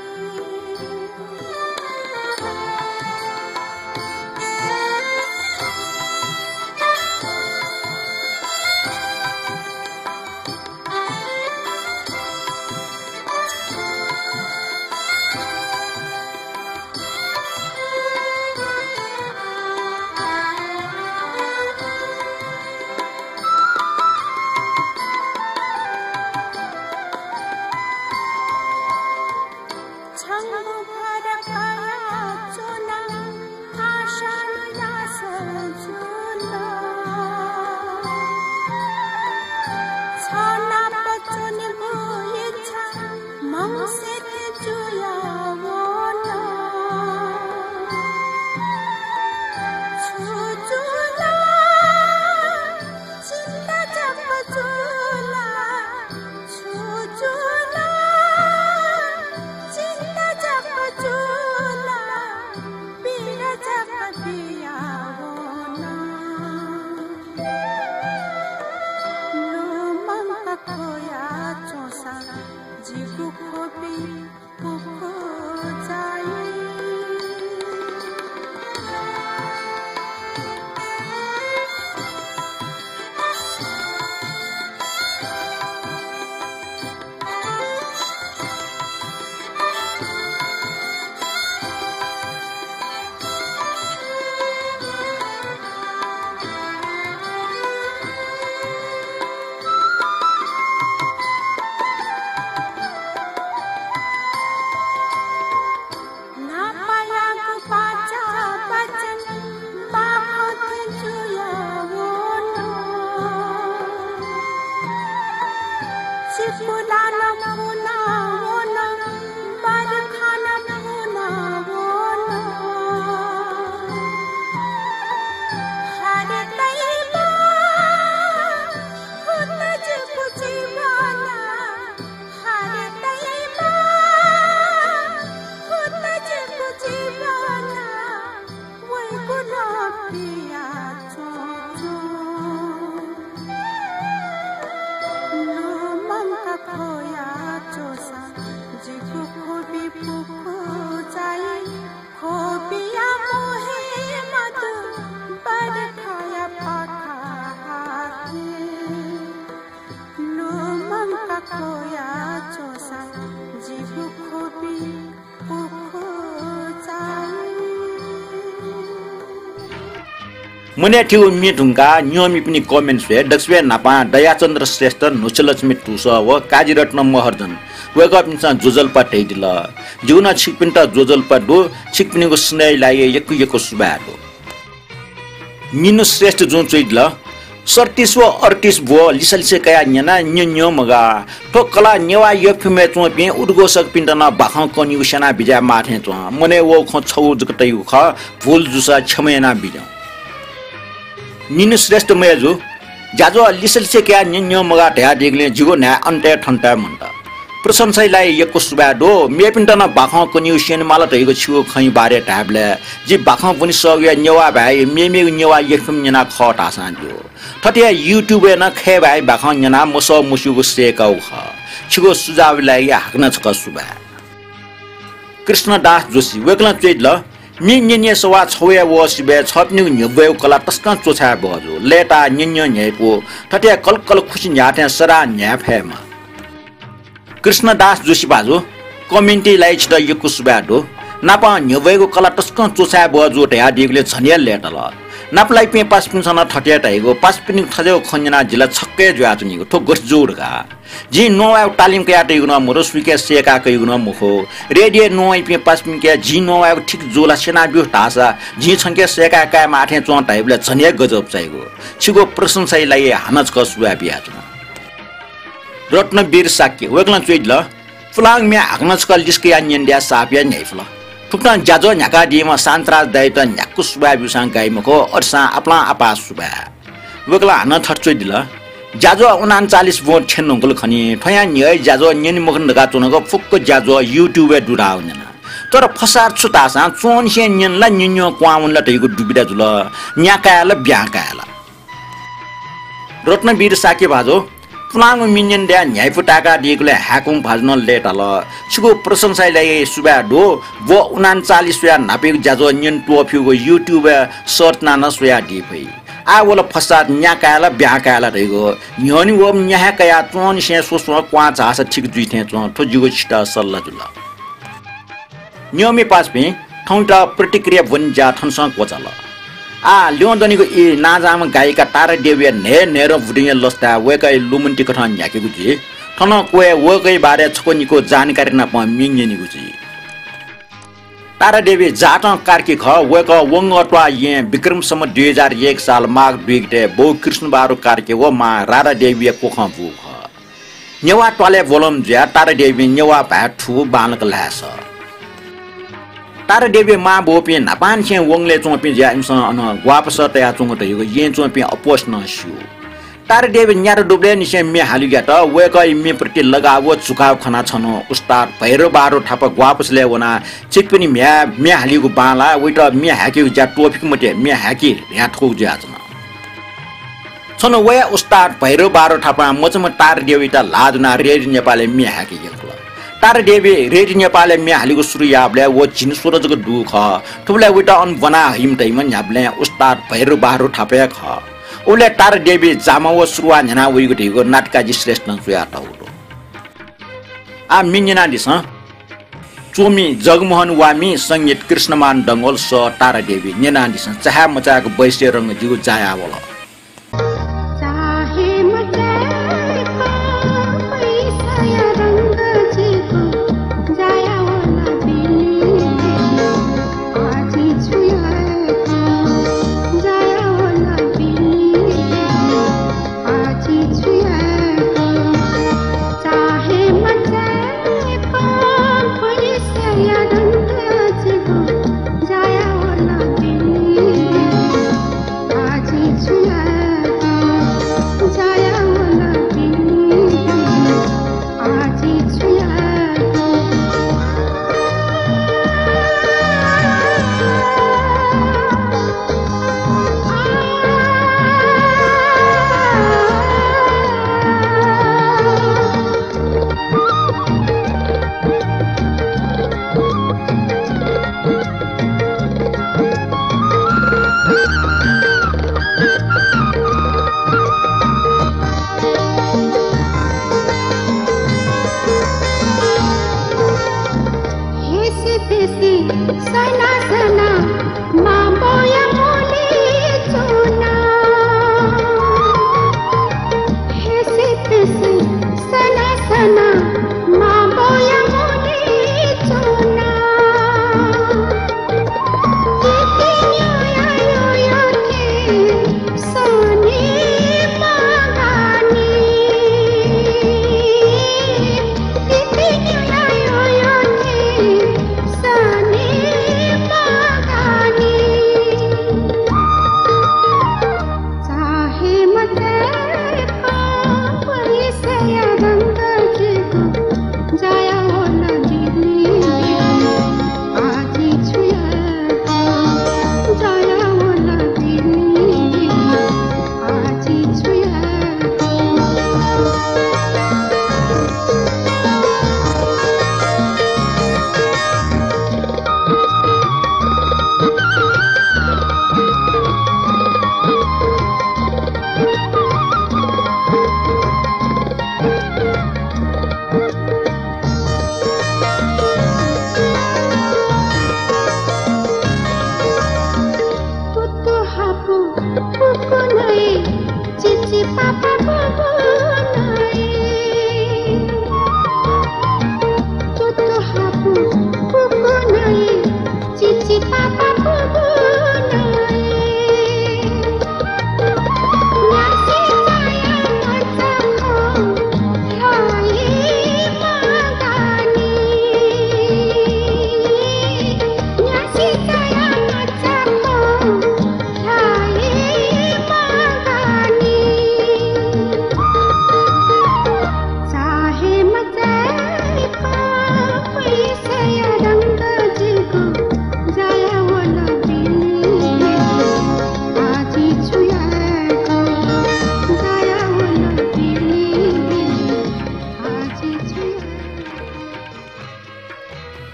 मनय् थीगु म्ये धुंकाः न्यंमिपिनि comment स्वये दक्वसिबय् न्हापां दयाचन्द्र श्रेष्ठ, न्हुचलक्ष्मी तुस व काजीरत्न महर्जन वय्कःपिन्सं ज्वजलपा धयादिल। जिगु नं छिकपिन्त ज्वजलपा दु, छिकपिनिगु स्नेहया लागि यक्व यक्व सुभाय् दु। निन्हु श्रेष्ठ जुं च्वयादिल, सत्तीस व अड्तीस ब्व लिसालिसे कयाः न्यना न्यं न्यं मगाः। थ्व कला नेवाः यःफिल्मय् च्वंपिं उद्घोषकपिन्त नं बाखं कनीगु स्यना बिज्याये माः थें च्वं। मनय् वःगु खँ छगू जक तइगु खः, भुल जूसा क्षमा याना बिज्याहुँ। निन्हु श्रेष्ठ मय्जु, ज्याझ्वः लिसालिसे कयाः न्यं न्यं मगाः धयादीगुलिं जिगु न्हाय् अन्तय् थन्ताय् मन्त। प्रशंसाया लागि यक्व सुभाय् दु। मेपिन्त नं बाखं कनीगु स्यनेमाल धइगु छिगु खँया बारे धायेबलय् जि बाखं ब्वने सःगुया नेवाः भाय् मेमेगु नेवाः यःफिल्म न्यना खः धाःसां ज्यू। थथे हे YouTube-य् नं खय् भाय् बाखं न्यनाः मसः मस्यूगु सय्कागु खः। छिगु सुझावया लागि हाकनं छकः सुभाय्। कृष्णदास जोशी वय्कलं च्वयादिल, म्ये न्यने सवाः छगू हे वःसिबय् छःपिनिगु न्ह्यब्वया वय्कू कला तसकं च्वछाये बहःजू, लय्ताः न्यं न्यं न्ह्याइपु, थथे हे कलकल खुसि न्ह्याः थें सदां न्ह्याये फयेमा। कृष्णदास जोशी भाजु, comment-या लागि छितः यक्व सुभाय् दु। नापं न्ह्यब्वया वय्कू कला तसकं च्वछाये बहःजू धयादीगुलिं झन हे लय्ताल। नापलाइपिं पासापिन्सं नं थथे हे धाइगु, पासापिनिगु थज्याःगु खँ न्यनाः जि ला छक्क हे जुयाच्वनीगु, थ्व गथे जूगु धकाः। जिं नवायेगु तालिम कयातयागु नं मदु, सुइके सय्का कयागु नं मखु। रेडियोय् नवाइपिं पासापिन्के जिं नवायेगु ठीक जू ला स्यनाब्यु धाःसा जिं छंके सय्का कायेमाः थें च्वं धाइबलय् झन हे गजब चाइगु। छिगु प्रशंसाया लागि हानं छकः सुभाय् बियाच्वना। रत्नवीर शाक्य वय्कलं च्वयादिल, पुलांगु म्ये हाकनं छकः लिसकयाः न्यनेदयाः साप याये न्ह्याइपुल। थुकथं ज्याझ्वः न्ह्याकादीम्ह शान्तराज दाइयात न्ह्याक्व सुभाय् ब्यूसां गाइ मखु, अथेसां आपालं आपाः सुभाय्। वय्कलं हानं थथे च्वयादिल, ज्याझ्वः उनान्चालिस ब्वं थ्यने धुंकल खनी। थ्वयां न्ह्यः हे ज्याझ्वः न्यने मखुनि धकाः च्वनागु फुक्क ज्याझ्वः YouTube-य् दुथाः वनेधुन। तर फसाद छु धाःसां च्वंनिसें न्यन ला न्यं न्यं क्वहां वन ला धइगु दुविधा जुल। न्या काये ला ब्यां काये ला? रत्नवीर शाक्य भाजु, पुलांगु म्ये न्यनेदयाः न्ह्याइपु ताय्कादीगुलिं हाय्कूम्ह भाजु नं लय्ताल। छिगु प्रशंसाया लागि सुभाय् दु। ब्व उनान्चालिस स्वयाः न्हापायागु ज्याझ्वः न्यने त्वःफिउगु YouTube-य् search यानाः नं स्वयादी फइ। आः वल फसाद, न्या काये ला ब्यां काये ला धइगु। न्ह्यःने वःम्ह न्या हे कयाः च्वंनिसें स्वस्वं क्वहां झाःसा ठीक जुइ थें च्वं। थ्व जिगु छितः सल्लाह जुल। न्यंमि पासापिं, थौंयात प्रतिक्रिया ब्वने ज्या थनसं क्वचाल। आः ल्यं दनिगु ई नांजाःम्ह गायिका तारा देवीया न्हय् न्हय्दँ बुदिंया लसताय् वय्कःया लुमन्तिकथं न्ह्याकेगु जुइ। थनं क्वय् वय्कःया बारे छक्व निक्व जानकारी नाप म्ये न्यनेगु जुइ। तारा देवी जातं कार्की खः। वय्कः वंगः त्वाः यें विक्रम सम्वत दुई हजार एक साल माघ दुई गते बौ कृष्णबहादुर कार्की व मां राधा देवीया कोखं बूगु खः। नेवाः त्वालय् ब्वलंम्ह जुयाः तारा देवीं नेवाः भाय् थू बांलाक ल्हाये सः। तारा देवीया मां बौपिं न्हापांनिसें वंगलय् च्वंपिं जुयाः इमिसं अन ग्वापसः तयाच्वंगु धइगु येँय् च्वंपिं अप्वःसिनं स्यू। तारा देवी न्यात दुबलय् निसें म्ये हालेगु यात। वय्कःया म्ये प्रति लगाव व झुकाव खनाः छन्हु उस्ताद भैरव बहादुर थापा ग्वापसलय् वनाः छिकपिनि म्ह्याय् म्ये हालीगु बांलाः, वइत म्ये हाय्केगु ज्या त्वःफिके मते, म्ये हाय्कि धयाः थुकूगु जुयाच्वन। छन्हु वया उस्ताद भैरव बहादुर थापां मचाम्ह तारा देवीयात ल्हाः ज्वनाः रेडियो नेपालय् म्ये हाय्के यंकल। तारा देवी रेडियो नेपालय् म्ये हालीगु सुरु याःबलय् व झिंस्वदँ जक दुगु खः। थुबलय् वइत अन ब्वना हइम्ह धइम्ह न्ह्याबलें उस्ताद भैरव बहादुर थापा हे खः। उबलय् तारा देवी जामा व सुरुवाः न्ह्याना वइगु धइगु नाटकाजी श्रेष्ठं च्वयातःगु दु। आः म्ये न्यनादिसँ। च्वमि जगमोहन वामी, संगीत कृष्णमान डंगोल, सः तारा देवी। न्यनादिसँ। चाहे मचाय्क बैसे रंग जिगु जाया वल।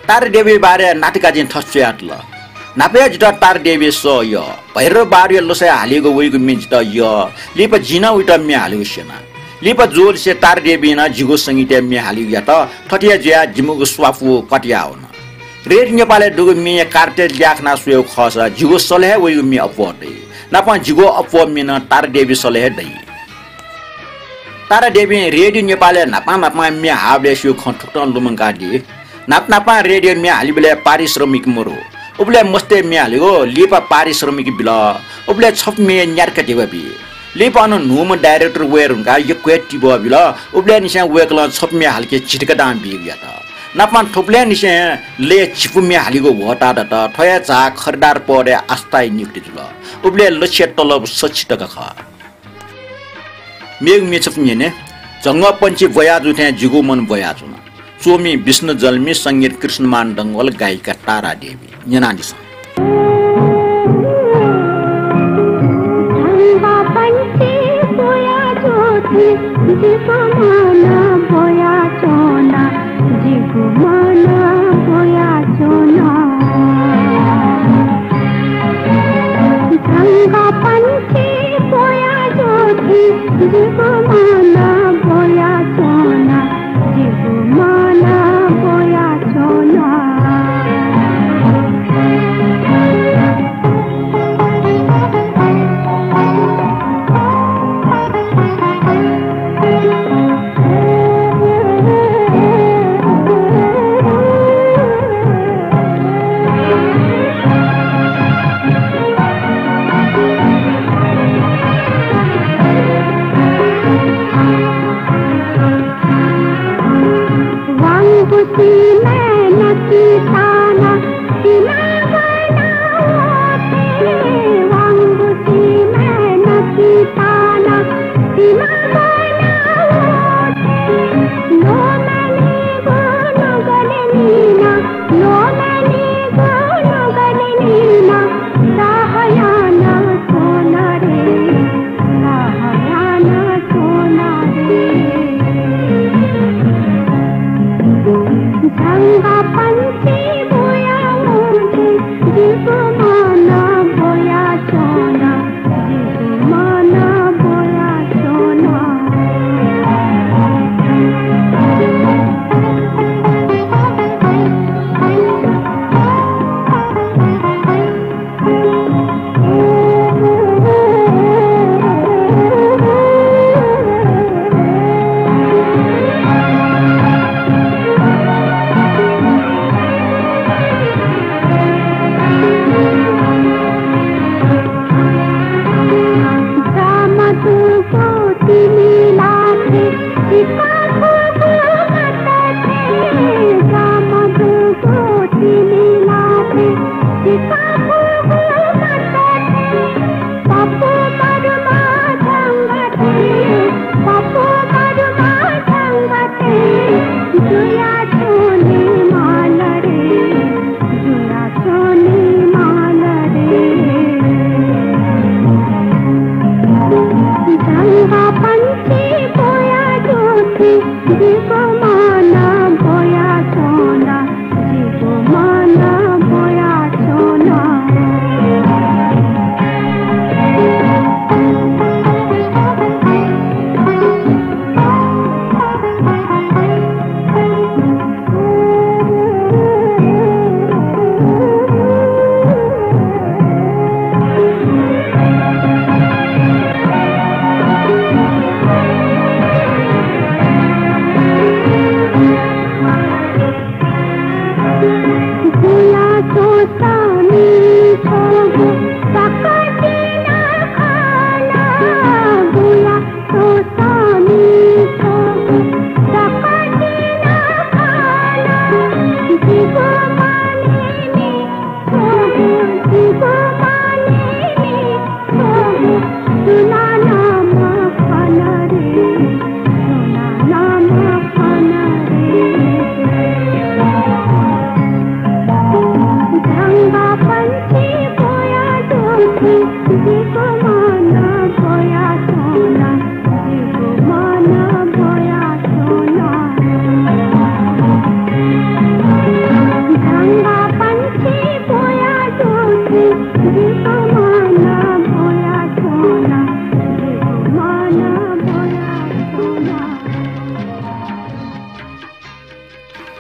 तारादेवी बारे नातिकाजिं थथे च्वयातल। न्हापा हे जितः तारादेवी सः यः। भैरव बहादुरया लसय् हालीगु वइगु म्ये जितः यः। लिपा जिं नं वइत म्ये हालीगु स्यना। लिपा ज्वःलिसे तारादेवीं नं जिगु संगीतय् म्ये हालीगु यात। थथे हे जुयाः जिमिगु स्वापू कटयावन। रेडियो नेपालय् दुगु म्येया कार्तेज ल्याखना स्वयेगु खःसा जिगु सलय् हे वइगु म्ये अप्वः दइ। नापं जिगु अप्वः म्ये नं तारादेवी सलय् हे दइ। तारादेवीं रेडियो नेपालय् न्हापां न्हापां म्ये हाःबलय् स्यू खँ थुकथं लुमंकादी। न्हापा न्हापां रेडियो म्ये हालीबलय् पारिश्रमिक मरु। उबलय् मस्तय् म्ये हालीगु लिपा पारिश्रमिक बिल। उबलय् छपु म्ये न्यार्का धिबा बी। लिपा अन न्हूम्ह डाइरेक्टर वये धुंकाः यक्व हे तिबः बिल। उबलय् निसें वय्कलं छपु म्ये हालीके झितिका दां बीगु यात। नापं थुबलय् निसें लय् झिपु म्ये हालीगु ह्वःताः दत। थ्व हे झाः खरिदार पदय् आस्थाय् नियुक्ति जुल। उबलय् लछिया तलब सछि तक खः। मेगु म्ये छपु न्यने। झंगःपंक्षी ब्वया जू थें जिगु मन ब्वयाच्वन। च्वमि विष्णु जल्मी, संगीत कृष्णमान डंगोल, गायिका तारादेवी। न्यनादिसँ।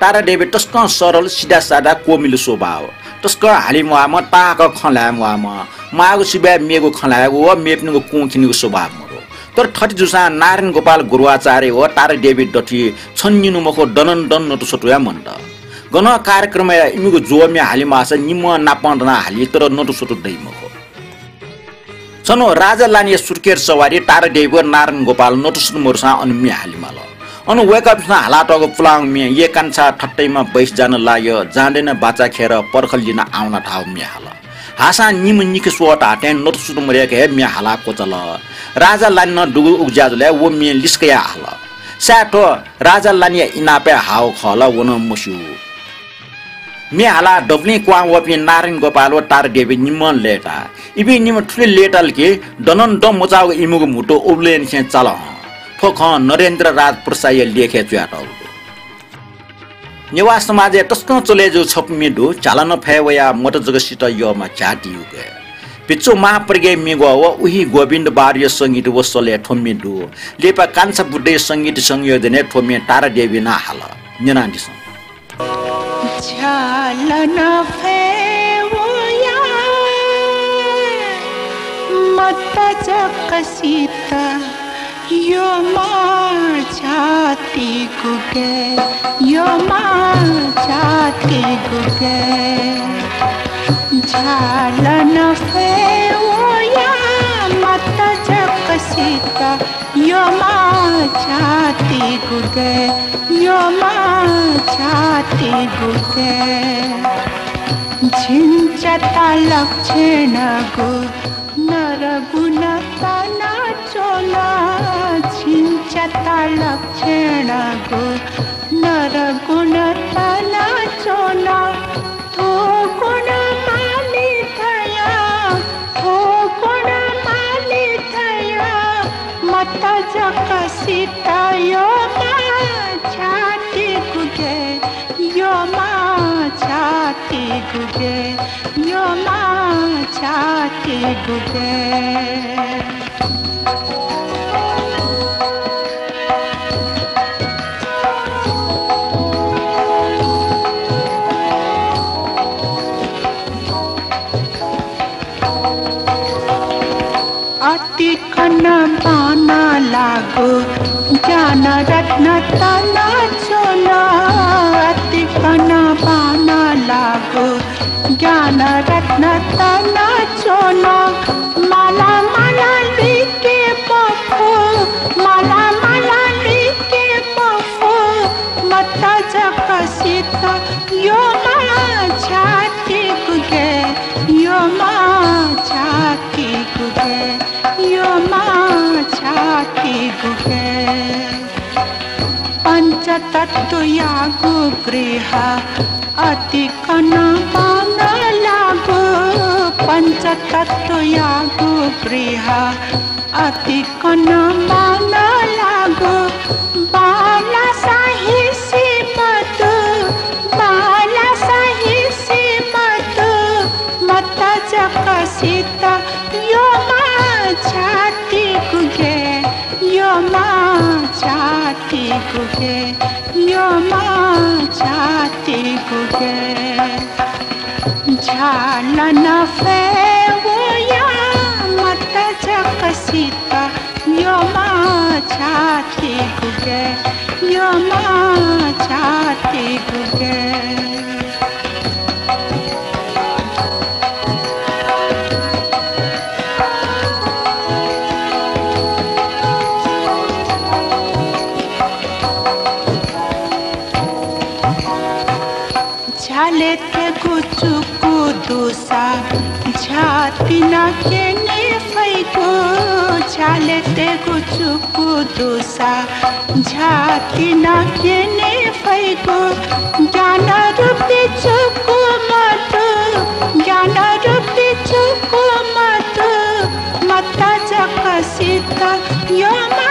तारादेवी तसकं सरल, सिधासाधा, कोमिलो स्वभाव। तसकं हालिम्वाःम्ह, ताहाकः खँ ल्हायेम्वाःम्ह, माःगु सिबय् मेगु खँ ल्हायेगु व मेपिनिगु कुंखिनेगु स्वभाव मदु। तर थथे जूसां नारायण गोपाल गुरुवाचार्य व तारादेवी दथुइ छन्हु निन्हु मखु, दनंदन नतुसतु हे मन्त। गनं कार्यक्रमय् इमिगु ज्वः म्ये हालेमाःसा निम्हं नापं दनाः हाली, तर नतुसतु दइ मखु। छन्हु राजा लानिया सुर्खेत सवारी तारादेवी व नारायण गोपाल नतुसतु मदुसां अन म्ये हालेमाल। अन वय्कःपिन्सं हालातःगु पुलांगु म्ये येकान्छाः थत्तैमा बैस जान लाय, जाँदँय् नं बाचा खेर पर्ख लिनाः आवना धाःगु म्ये हाल। हाःसां निम्ह निखे स्वः धाःथें नतुसतु मदय्क हे म्ये हालाः क्वचाल। राजा लानिनं दुगु उज्याःजुलय् व म्ये लिसकयाः हाल। साय् थ्व राजा लानिया इनापय् हाःगु खः ला, व नं मस्यू। म्ये हालाः दबुलिं क्वहां वःपिं नारायण गोपाल व तारादेवी निम्हं लय्ताः। इपिं निम्ह थुलि लय्ताल कि दनंदन मचाःगु इमिगु म्हुतु उबलय् निसें चाल हं। थ्व खँ नरेन्द्र राज प्रसाईया लेखय् च्वयातःगु दु। नेवाः समाजय् तसकं चले जूगु छपु म्ये दु, झ्यालं फय् वयाः मत जक सित यःम्ह झ्याः तीगु गय्। भिक्षु महाप्रज्ञया म्ये ग्वः व उही गोविन्द बहादुरया संगीत व सलय् थ्व म्ये दु। लिपा कान्छा बुद्धया संगीत संयोजनय् थ्व म्ये तारादेवीं नं हाल। न्यनादिसँ। झ्यालं फय् वयाः मत जक सित यःम्ह झ्याः तीगु गय्, यःम्ह झ्याः तीगु गय्। झ्यालं फय् वयाः मत जक सित यःम्ह झ्याः तीगु गय्, यःम्ह झ्याः तीगु गय्। झिंच्यात लक्षणगु नरगुण तनाच्वन। झिंच्यात लक्षणगु नरगुण तनाच्वन। थ्व गुण माली धयाः, थ्व गुण माली धयाः मत जक सित यःम्ह झ्याः तीगु गय्, यःम्ह झ्याः तीगु गय्, यःम्ह झ्याः तीगु गय्। अतिकं बांलाःगु ज्ञानरत्न तनाच्वन। अतिकं बांलाःगु ज्ञानरत्न तनाच्वन। माला माला लुइके मफु, माला माला लुइके मफु, मत जक सित यःम्ह झ्याः तीगु गय्, यःम्ह झ्याः तीगु गय्, यःम्ह झ्याः तीगु गय्। पञ्चतत्वयागु गृह अतिकं बांलाःगु, पञ्चतत्वयागु गृह अतिकं बांलाःगु। बांलाःसां हिसि मदु, बांलाःसां हिसि मदु, मत जक सित यःम्ह झ्याः तीगु गय्, यःम्ह झ्याः तीगु गय्, यःम्ह झ्याः तीगु गय्। झ्यालं फय् वयाः मत जक सित यःम्ह झ्याः तीगु गय्, यःम्ह झ्याः तीगु गय्। झ्यालय् तयेगु चुकु दुसा झ्याः तिनाः क्यने फइगु, झ्यालय् तयेगु चुकु दुसा झ्याः तिनाः क्यने फइगु। ज्ञानरूपी चुकु मदु, ज्ञानरूपी चुकु मदु, मत जक सित यःम्ह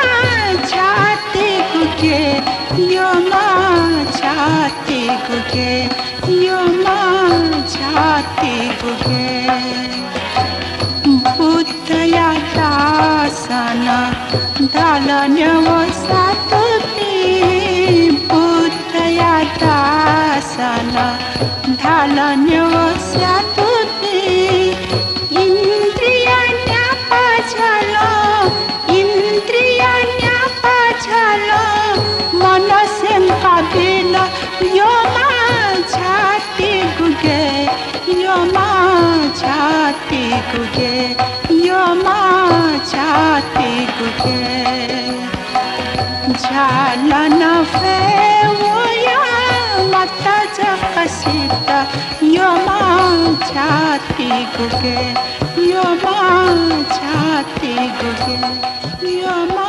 झ्याः तीगु गय्, यःम्ह झ्याः तीगु गय्, यःम्ह झ्याः तीगु गय्। बुद्धया दासन धाल नेवाः साधुपिं, बुद्धया दासन गुके, यःम्ह छाति गुके। झ्यालं फय् वया मत जक सित, यःम्ह छाति गुके, यःम्ह छाति गुके, यःम्ह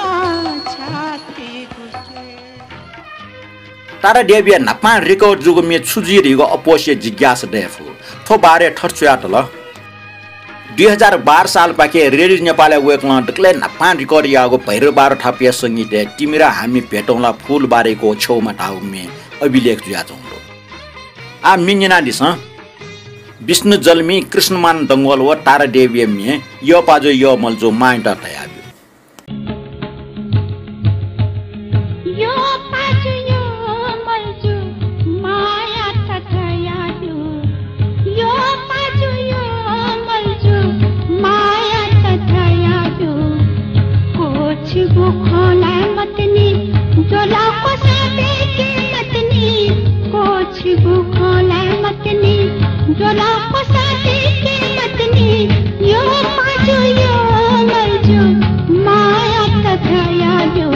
छाति गुके। तारा देवीया न्हापां record जूगु म्ये छु जुइ धइगु अप्वःसिया जिज्ञासा दये फु। थ्व बारे थथे च्वयातल। दुई हजार बाह्र सालपाखे रेडियो नेपालय् वय्कलं दकलय् न्हापां record याःगु भैरव बारो थापाया संगीतय् तिमिर हामी भेटौँला फूल बारे क्वःछ्यौमा धाःगु म्ये अभिलेख जुयाच्वंगु दु। आः म्ये न्यनादिसँ। विष्णु जल्मी, कृष्णमान डंगोल व तारा देवीया म्ये यःपाजु यःमल्जु मायात धयाब्यु। यःपाजु यःमल्जु मायात धयाब्यु। यःपाजु यःमल्जु मायात धयाब्यु। क्वःछिगु खँ ल्हाये मतनी, ज्वलंक्वसां दय्के मतनी। क्वःछिगु खँ ल्हाये मतनी, ज्वलंक्वसां दय्के मतनी। यःपाजु यःमल्जु मायात धयाब्यु।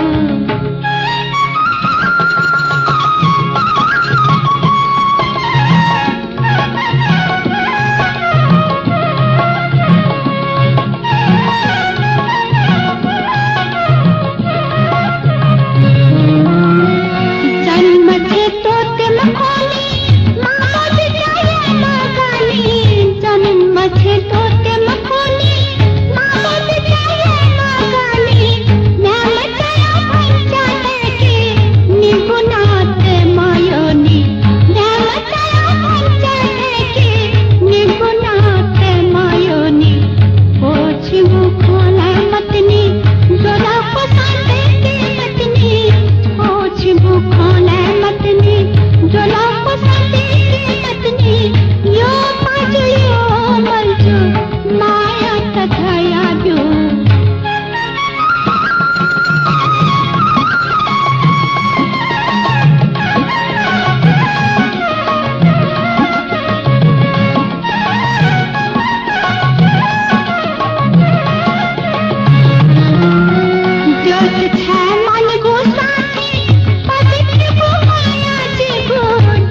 जन्म छेँ त्वःते मखुनि, मां बौ बिचाः याये मगानि। जन्म छेँ त्वःते मखुनि, मां बौ बिचाः याये मगानि। म्ये मचाया भचा दय्के, निगू नाते मयःनि। म्ये मचाया भचा दय्के, निगू नाते मयःनि। क्वःछिगु खँ ल्हाये मतनी, ज्वलंक्वसां दय्के मतनी। क्वःछिगु खँ ल्हाये मतनी, ज्वलंक्वसां दय्के मतनी। यःपाजु यःमल्जु मायात धयाब्यु। ज्योत छाय् मानिगु साथी, पवित्र गु माया जिगु।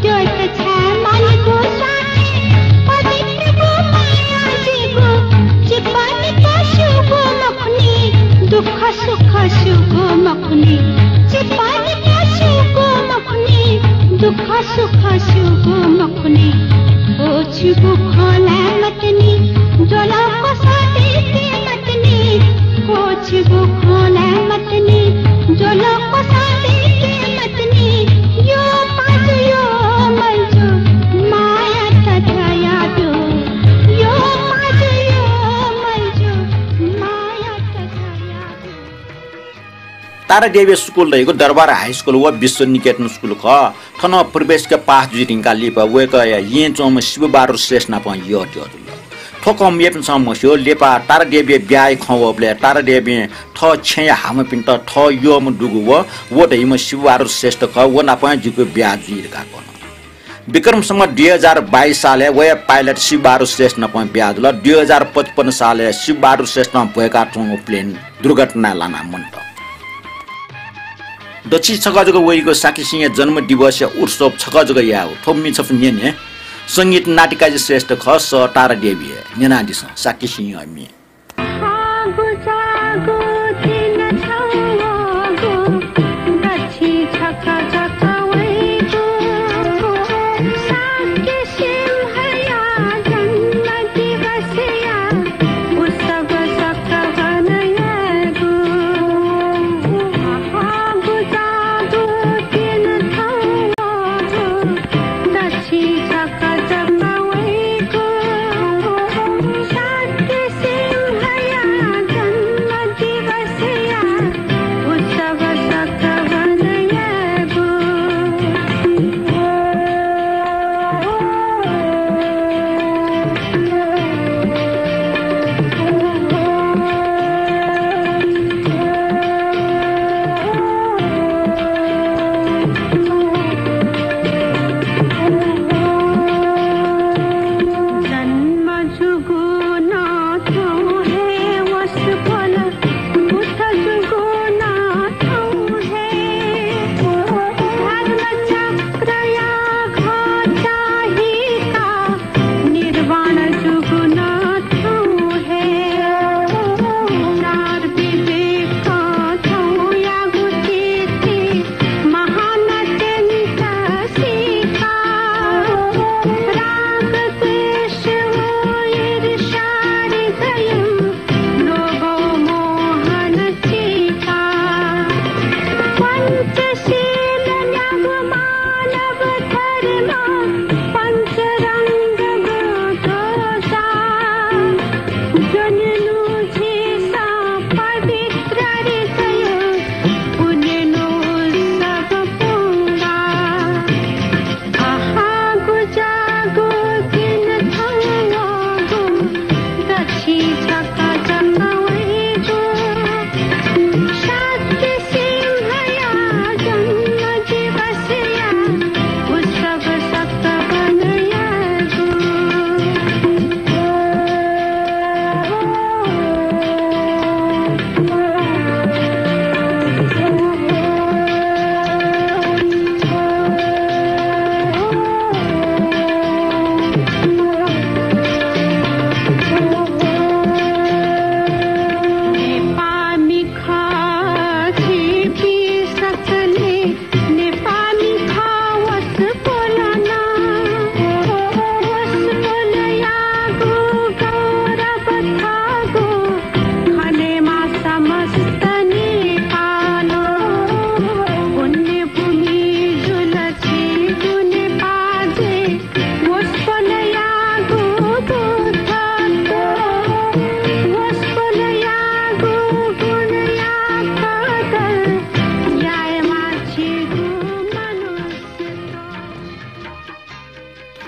ज्योत छाय् मानिगु साथी, पवित्र गु माया जिगु। जीवन कःस्यूगु मखुनि, दुःख सुख स्यूगु मखुनि। जीवन कःस्यूगु मखुनि, दुःख सुख स्यूगु मखुनि। क्वःछिगु खँ ल्हाये मतनी, ज्वलंक्वसां दय्के मतनी। क्वःछिगु खँ ल्हाये मतनी, ज्वलंक्वसां दय्के मतनी। यःपाजु यःमल्जु मायात धयाब्यु। यःपाजु यःमल्जु मायात धयाब्यु। तारा देवीया स्कूल धइगु दरबार हाई स्कूल व विश्व निकेतन स्कूल खः। थन प्रवेशिका पास जुइ धुंकाः लिपा वय्कःया येँय् च्वंम्ह शिवबहादुर श्रेष्ठ नाप यः द्यः जुल। थ्व खँ मेपिन्सं मस्यू, लिपा तारा देवीया ब्याहा खँ वःबलय् तारा देवीं थः छेँया हामापिन्त थः यःम्ह दुगु व, व धइम्ह शिवबहादुर श्रेष्ठ खः, व नाप जिगु ब्याहा जुइ धकाः कन। विक्रम सम्वत दुई हजार बाइस सालय् वया pilot शिवबहादुर श्रेष्ठ नाप ब्याहा जुल। दुई हजार पचपन्न सालय् शिवबहादुर श्रेष्ठं ब्वय्काच्वंगु plane दुर्घटनाय् लानाः मन्त। दच्छि छकः जक वइगु शाक्य सिंहया जन्म दिवसया उत्सव छकः जक यायेगु। थ्व म्ये छपु न्यने। संगीत नातिकाजी श्रेष्ठ खः, सः तारा देवी हे। न्यनादिसँ, शाक्य सिंहया म्ये।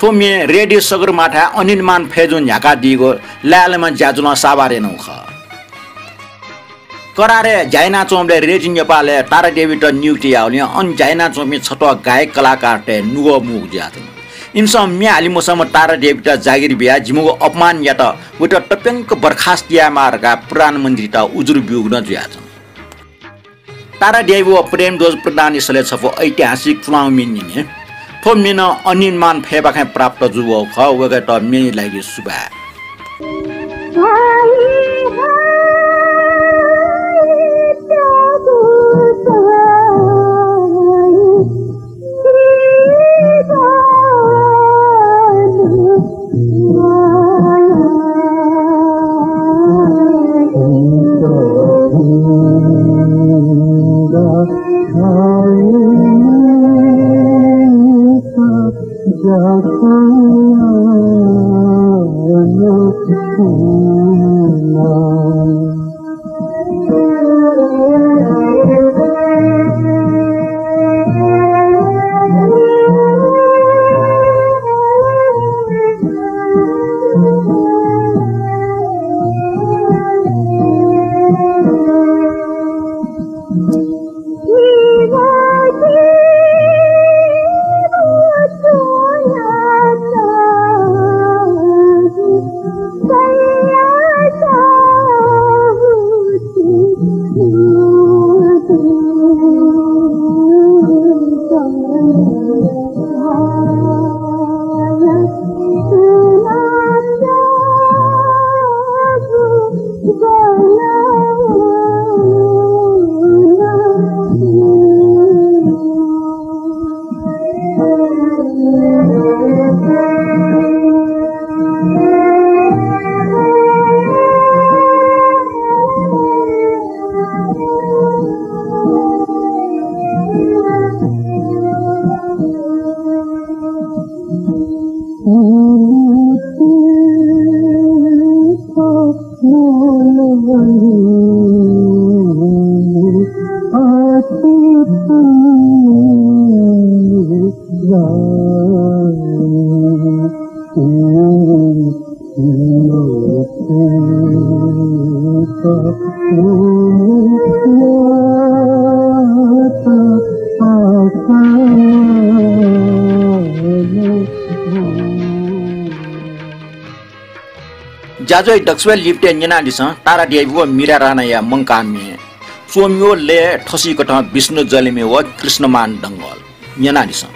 थ्व म्ये रेडियो सगरमाथाय् अनिर्माण फय्जुं न्ह्याकादीगु लाय्‌लाय्‌म्ह ज्याझ्वलं साभार यानागु खः। करारय् ज्या यानाच्वंबलय् रेजिङ नेपालय् तारा देवीत नियुक्ति याःबलय् अन ज्या यानाच्वंपिं छत्वाः गायक कलाकारतय् नुगः मुगः जुयाच्वन। इमिसं म्ये हाले मसःम्ह तारा देवीत जागिर बियाः जिमिगु अपमान यात, वयात तप्यंक बर्खास्त यायेमाः धकाः प्रधानमन्त्रीत उजुर ब्यूगु नं जुयाच्वन। तारा देवी व प्रेमध्वज प्रधान इस्सलय् छपु ऐतिहासिक पुलांगु म्ये न्यने। थ्व म्ये नं अनिर्माण फय्‌पाखें प्राप्त जूगु खः। वय्‌कःयात म्येया लागि सुभाय्। ज्याझ्वः दक्वसिबय् लिपतय् न्यनादिसँ तारा देवी व मीरा राणाया मंकाः म्ये। च्वमि व लय् थसिकथं विष्णु जलेमी व कृष्णमान डंगोल। न्यनादिसँ।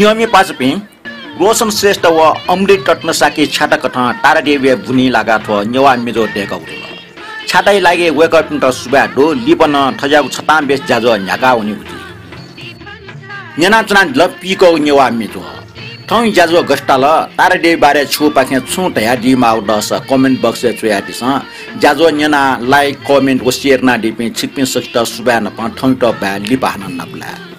प्यम्हे पासापिं रोशन श्रेष्ठ व अमृत रत्न शाक्य छ्याता कथं तारादेवीया बुँइ लाकाः थ्व नेवाः मेजु दय्‌कागु दु। छ्याताया लागि वय्‌कःपिन्त सुभाय् दु, लिपा नं थज्याःगु छतां बेस ज्याझ्वः न्ह्याकाः वनेगु जुइ। न्यनाच्वनादिल पीकःगु नेवाः मेजु। थौंया ज्याझ्वः गथे ताल, तारादेवी बारे छिगुपाखें छुं धयादीमाःगु दःसा comment box-य् च्वयादिसँ। ज्याझ्वः न्यनाः like, comment व share यानादीपिं छिकपिं सकसित सुभाय् नापं थौंयात बाय्, लिपा हानं नापलाये।